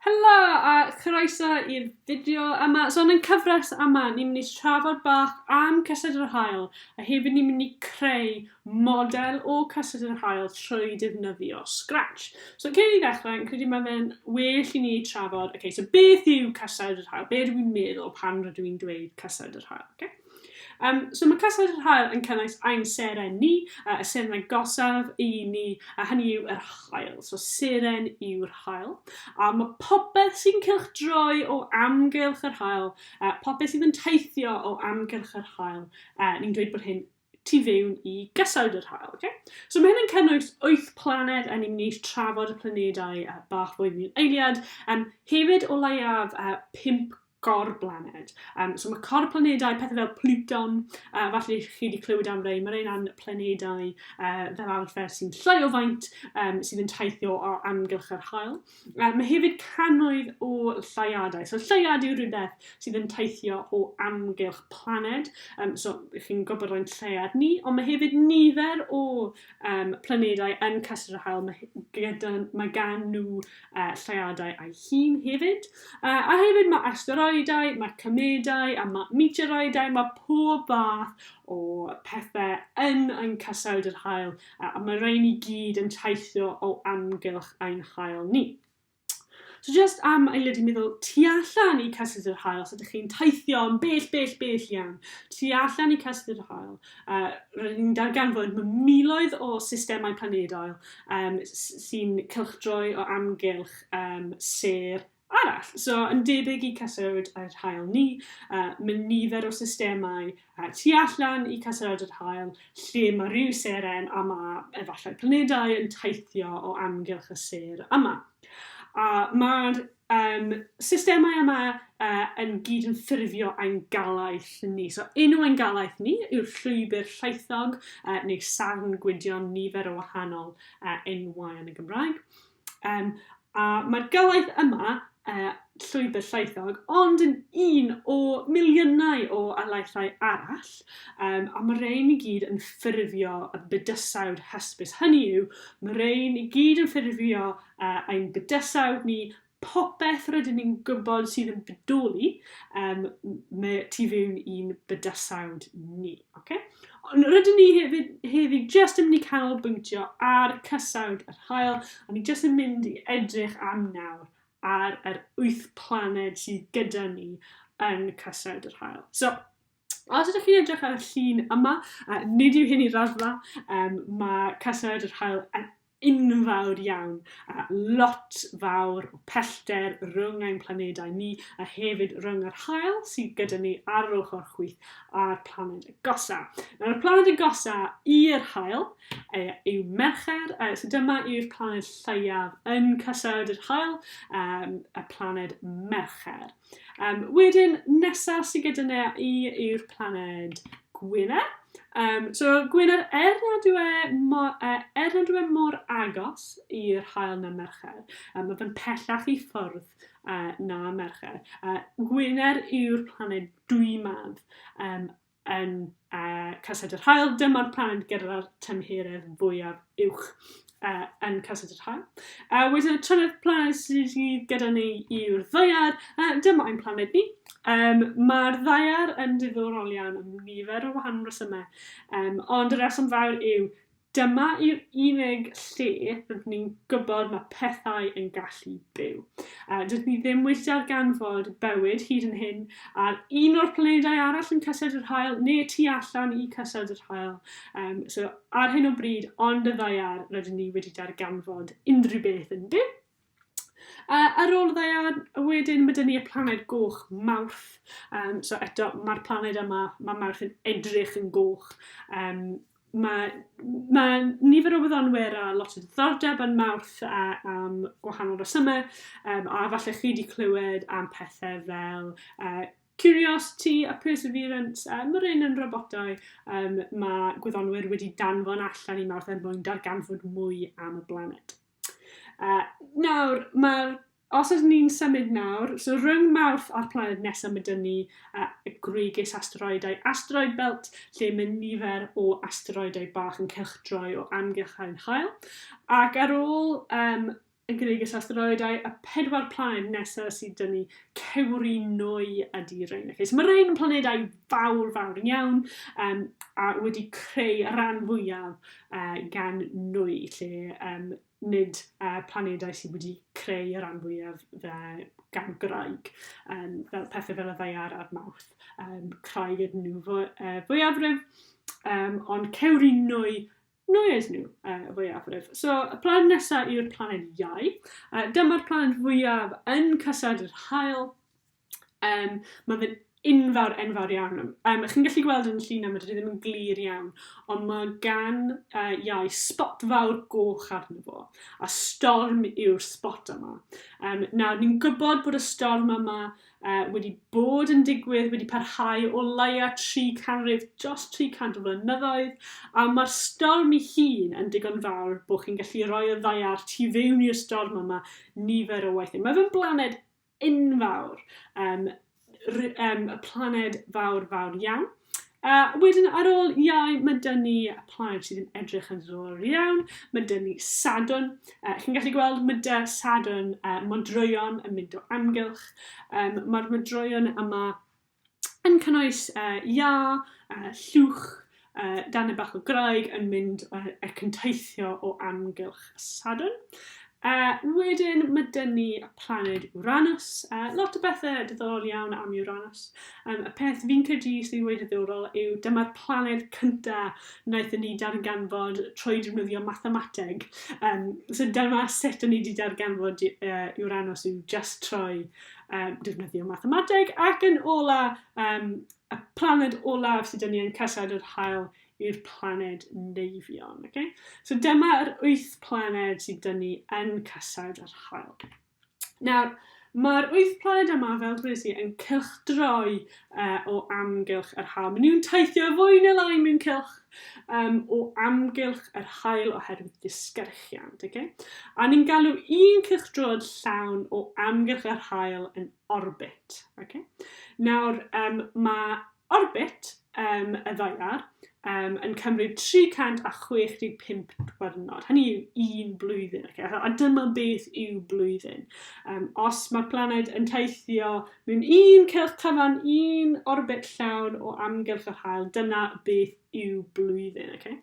Helo a chroeso i'r fideo yma. So yn y cyfres yma, ni'n mynd i trafod bach am Cyswllt yr Haul a hefyd ni'n mynd i creu model o Cyswllt yr Haul trwy defnyddio Scratch. So cyn i ni ddechrau, yn credu mae fe'n well i ni trafod, okay, so beth yw Cyswllt yr Haul? Be dw i'n meddwl pan rydw i'n dweud Cyswllt yr Haul? Okay? So mae Castell yr Haul yn cynnwys ein seren ni, y seren agosaf i ni, a hynny yw yr haul. So seren yw'r haul. A mae popeth sy'n cylchdroi o amgylch yr haul, popeth sydd yn teithio o amgylch yr haul, ni'n dweud bod hyn tu fewn i gysawd yr haul. Okay? So mae hyn yn cynnwys 8 planed, a ni'n mynd i trafod y planedau bach fwy mewn eiliad. Hefyd o leiaf 5 gorblaned. So mae corplanedau, pethau fel Pluton, falle chi wedi clywed am rei, mae rheina'n planedau fel arfer sy'n llai o faint, sydd yn teithio o amgylch yr haul. Mae hefyd cannoedd o lleuadau. So lleuad yw rhywbeth sydd yn teithio o amgylch planed. So chi'n gwybod rhain lleuad ni, ond mae hefyd nifer o planedau yn cysur yr haul, mae, gyda, mae gan nhw lleuadau ei hun hefyd. A hefyd mae asteroidau, mae comedau a mae meteoroidau, mae pob fath o pethau yn ein cysawd yr haul, a mae rhain i gyd yn teithio o amgylch ein haul ni. So just am eiliad i meddwl tu allan i Cyswllt yr Haul, os ydych chi'n teithio yn bell, bell, bell iawn, tu allan i Cyswllt yr Haul, rydyn ni'n darganfod mae miloedd o systemau planedol sy'n cylchdroi o amgylch sêr arall. So, yn debyg i Cyswllt yr Haul ni, mae nifer o systemau tu allan i Cyswllt yr Haul lle mae rhyw seren a mae efallai planedau yn teithio o amgylch y sêr yma. A mae'r systemau yma yn gyd yn ffurfio ein galaeth ni. So enw ein galaeth ni yw'r llwybr llaethog neu sarn gwydion, nifer o wahanol enwau yn y Gymraeg. A mae'r galaeth yma, llwybr llaethog, ond yn un o miliynau o alaethau arall, a mae rhain i gyd yn ffurfio y bydysawd hysbys. Hynny yw, mae rhain i gyd yn ffurfio ein bydysawd ni, popeth rydyn ni'n gwybod sydd yn bodoli, mae tu fewn i'n bydysawd ni. Okay? Ond rydyn ni hefyd heddi jyst yn mynd i canolbwyntio ar cysawd yr haul, a ni jyst yn mynd i edrych am nawr ar yr wyth planed sydd gyda ni yn cysawd yr haul. So, os ydych chi'n edrych ar y llun yma, nid yw hyn i raddfa, mae cysawd yr haul yn enfawr iawn, a lot fawr o pellter rhwng ein planedau ni a hefyd rhwng yr haul sydd gyda ni ar yr ochr chwith a'r planed agosa. Nawr y planed agosa i'r haul yw Mercher, so dyma yw'r planed lleiaf yn cysawd yr haul, y planed Mercher. Wedyn, nesaf sydd gyda ni i yw'r planed Gwener. So Gwener, er nad yw e mor, er nad yw e mor agos i'r haul na Mercher, mae fe'n pellach i ffwrdd na Mercher. Gwener yw'r planed dwymaf yn Cyswllt yr Haul. Dyma'r planed gyda'r tymheredd fwyaf uwch yn Cyswllt yr Haul. Wedyn y trydydd planed sydd gyda ni yw'r Ddaear. Dyma ein planed ni. Mae'r Ddaear yn diddorol iawn am nifer o wahanol resymau, ond y reswm fawr yw Dyma yw'r unig lle rydyn ni'n gwybod mae pethau yn gallu byw. Dydyn ni ddim wedi darganfod bywyd hyd yn hyn ar un o'r planedau arall yn cyswllt yr haul neu tu allan i cyswllt yr haul. So ar hyn o bryd, ond y ddaear, rydyn ni wedi darganfod unrhyw beth yn byw. Ar ôl y ddaear, wedyn mae 'da ni y planed goch Mawrth. So eto, mae'r planed yma, mae Mawrth yn edrych yn goch. Mae nifer o wyddonwyr a lot o ddiddordeb yn Mawrth am gwahanol resymau, a falle chi wedi clywed am pethau fel Curiosity a Perseverance, mae'r un yn robotau mae gwyddonwyr wedi danfon allan i Mawrth er mwyn darganfod mwy am y blaned. Nawr, mae'r... Os ydyn ni'n symud nawr, so rhwng Mawrth a'r planed nesaf mae dyn ni y gwregys asteroidau, asteroid belt, lle mae nifer o asteroidau bach yn cylchdroi o amgylch ein haul. Ac ar ôl um, y Gregys asteroidau, y pedwar planed nesaf sydd dyn ni, cewri nwy ydy rhain. Okay, so mae rhain yn planedau fawr, fawr iawn, um, a wedi creu y rhan fwyaf uh, gan nwy, lle um, nid uh, planedau sydd wedi creu y rhan fwyaf fe, gan graig, um, fel pethau fel y ddaear a'r mawrth. Um, craig ydyn nhw fwy, uh, fwyafrif, um, ond cewri nwy Nwy ydyn nhw, uh, fwyafrif. So, y planed nesaf yw'r planed Iau. Uh, dyma'r planed fwyaf yn cysad yr haul. Um, mae fe'n enfawr, enfawr iawn. Um, chi'n gallu gweld yn y llun yma, dydy ddim yn glir iawn, ond mae gan uh, Iau spot fawr goch arno fo, a storm yw'r spot yma. Um, nawr, ni'n gwybod bod y storm yma uh, wedi bod yn digwydd, wedi parhau o leia 3 canrif, dros 300 o flynyddoedd, a mae'r storm ei hun yn digon fawr bod chi'n gallu rhoi y ddaear tu fewn i'r storm yma nifer o weithiau. Mae fe'n blaned enfawr, um, um, y planed fawr fawr iawn. Wedyn ar ôl Iau, mae dyn ni y planed sydd yn edrych yn ddiddorol iawn. Mae dyn ni Sadwrn. Chi'n gallu gweld mae dy Sadwrn modrwyon yn mynd o amgylch. Um, Mae'r modrwyon yma yn cynnwys iâ, llwch, darnau bach o graig yn mynd ac yn teithio o amgylch Sadwrn. Wedyn mae dyn ni y planed Uranus. Lot o bethau diddorol iawn am Uranus. Um, y peth fi'n credu sydd wedi diddorol yw dyma'r planed cynta wnaethon ni darganfod trwy defnyddio mathemateg. Um, so dyma sut o'n ni wedi darganfod Uranus yw just trwy um, defnyddio mathemateg. Ac yn ola, um, y planed olaf sydd dyn ni yn cysad yr haul yw'r planed Neifion. Okay? So dyma'r wyth planed sydd dyn ni yn cysawd yr haul. Nawr, mae'r wyth planed yma, fel dweud i, yn cylchdroi uh, o amgylch yr haul. Maen nhw'n teithio fwy neu lai mewn cylch um, o amgylch yr haul oherwydd disgyrchiant. Okay? A ni'n galw un cylchdroad llawn o amgylch yr haul yn orbit. Okay? Nawr, um, mae Orbit um, y Ddaear um, yn cymryd 365 diwrnod. Hynny yw un blwyddyn. Okay? A dyma beth yw blwyddyn. Um, os mae'r planed yn teithio mewn un cylch cyfan, un orbit llawn o amgylch yr haul, dyna beth yw blwyddyn. Okay?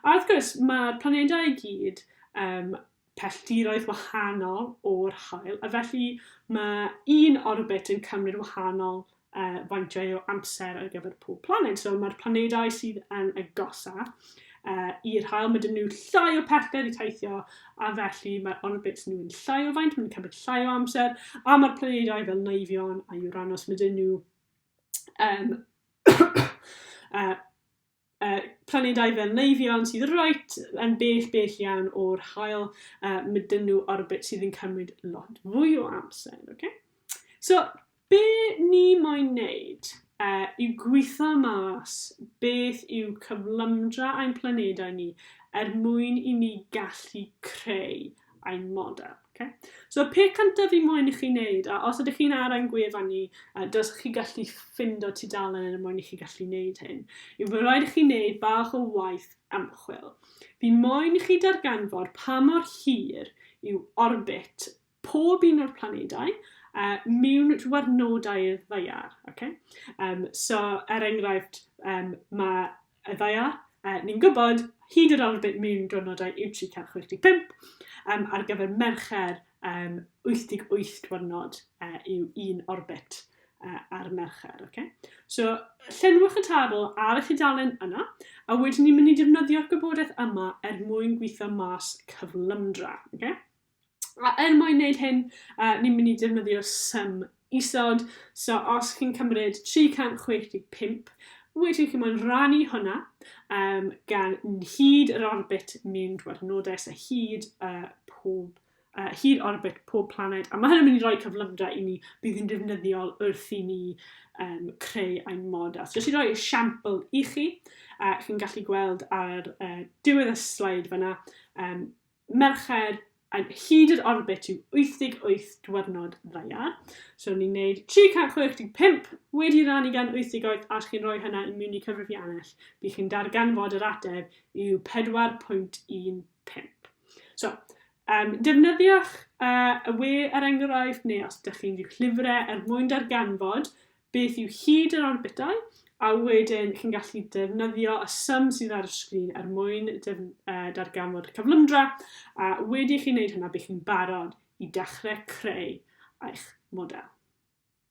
A wrth gwrs, mae'r planedau i gyd um, pelltiroedd wahanol o'r haul, a felly mae un orbit yn cymryd wahanol uh, faintiau o amser ar gyfer pob planed. So mae'r planedau sydd yn agosa uh, i'r haul, mae dyn nhw llai o pellter i teithio, a felly mae'r orbits nhw yn llai o faint, mae'n cymryd llai o amser, a mae'r planedau fel Neifion a Uranus, mae dyn nhw um, uh, uh, planedau fel Neifion sydd reit yn bell bell iawn o'r haul, uh, mae dyn nhw orbit sydd yn cymryd lot fwy o amser. Okay? So, be ni moyn wneud uh, yw gweithio mas beth yw cyflymdra ein planedau ni er mwyn i ni gallu creu ein model. Okay? So y peth cyntaf fi moyn i chi wneud, a os ydych chi'n ar ein gwefan ni, dylsech chi gallu ffindo tudalen er mwyn i chi gallu wneud hyn, yw bod rhaid i chi wneud bach o waith ymchwil. Fi moyn i chi darganfod pa mor hir yw orbit pob un o'r planedau mewn diwrnodau'r ddaear. Okay? Um, so, er enghraifft, um, mae y ddaear, uh, ni'n gwybod hyd yr orbit mewn diwrnodau yw 365, um, ar gyfer Mercher um, 88 diwrnod uh, yw un orbit uh, ar Mercher. Okay? So, llenwch y tabl ar y tudalen yna, a wedyn ni'n mynd i defnyddio'r gwybodaeth yma er mwyn gweithio mas cyflymdra. Okay? A er mwyn wneud hyn, uh, ni'n mynd i defnyddio sum isod. So os chi'n cymryd 365, wedyn chi'n moyn rannu hwnna um, gan hyd yr orbit mewn diwrnodau, so hyd, uh, pob, uh, hyd orbit pob planed. A mae hynny'n mynd i roi cyflymdra i ni bydd yn defnyddiol wrth i ni um, creu ein model. So jyst i roi esiampl i chi, uh, chi'n gallu gweld ar uh, diwedd y sleid fyna, um, Mercher yn hyd yr orbit yw 88 diwrnod ddaear. So ni'n neud 365 wedi rannu gan 88 a os chi'n rhoi hynna i mewn i cyfrifiannell, bydd chi'n darganfod yr ateb yw 4.15. So, Defnyddiwch y we er enghraifft, neu os ydych chi'n rhyw llyfrau er mwyn darganfod beth yw hyd yr orbitau, a wedyn chi'n gallu defnyddio y sum sydd ar y sgrin er mwyn darganfod y cyflymdra, a wedi i chi wneud hynna, bydd chi'n barod i dechrau creu eich model.